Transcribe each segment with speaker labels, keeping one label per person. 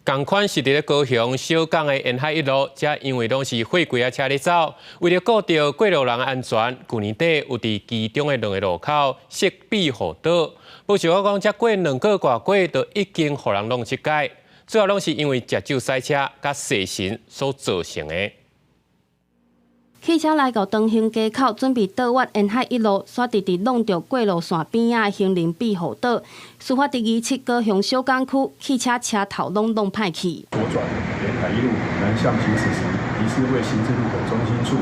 Speaker 1: 仝款是佇咧高雄小港的沿海一路，遮因為攏是貨櫃仔車咧走，為著顧著過路人安全，舊年底有佇其中的兩个路口設庇護島。無想講才過2個外月，就已經予人弄七擺，主要攏是因為食酒駛車佮踅神所造成的。
Speaker 2: 汽車來到長興街口，準備倒彎沿海一路，煞直直挵著過路線邊仔的行人庇護島。事發佇27高雄小港區，汽車車頭攏弄歹去。
Speaker 3: 左轉沿海一路南向行駛時，疑似未行至路口中心處，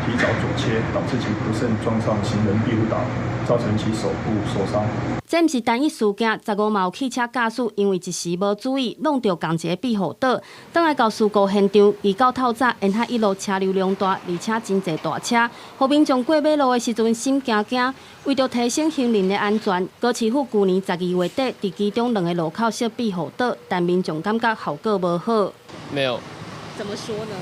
Speaker 3: 提早左切，導致其不慎撞上行人庇護島，造成其手部受傷。
Speaker 2: 這毋是單一事件，15嘛有汽車駕駛因為一時無注意，挵著仝一个庇護島，轉來到事故現場，29透早沿海一路車流量大，而且真濟大車，予民眾過馬路的時陣心驚驚。為著提升行人的安全，高市府舊年12月底佇其中兩个路口設庇護島，但民眾感覺效果無好。
Speaker 4: 沒有。
Speaker 5: 怎麼說呢？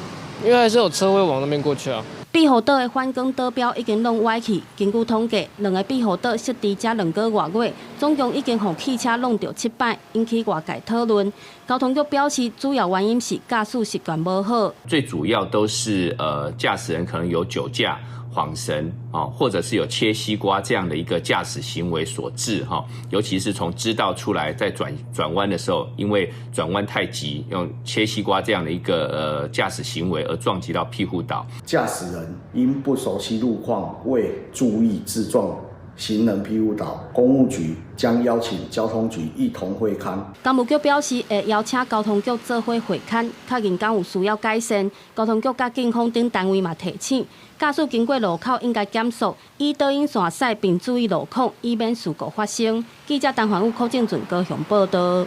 Speaker 4: 因為還是有車會往那邊過去啊。
Speaker 2: 庇護島的反光島標已經弄歪去，根據統計，兩个庇護島設置才2個外月，總共已經予汽車挵著七擺，引起外界討論。交通局表示，主要原因是駕駛習慣無好。
Speaker 6: 最主要都是駕駛人可能有酒駕、晃神啊，或者是有切西瓜這樣的一個駕駛行為所致哈。尤其是從支道出來在轉彎的時候，因為轉彎太急，用切西瓜這樣的一個駕駛行為而撞擊到庇護島。
Speaker 7: 駕駛人因不熟悉路況，未注意致撞行人庇護島，工務局將邀請交通局一同會勘。
Speaker 2: 工務局表示會邀請交通局做伙會勘，確認敢有需要改善。交通局佮警方等單位嘛提醒，駕駛經過路口應該減速，以導引線駛，並注意路況，以免事故發生。記者陳環宇、柯正俊高雄報導。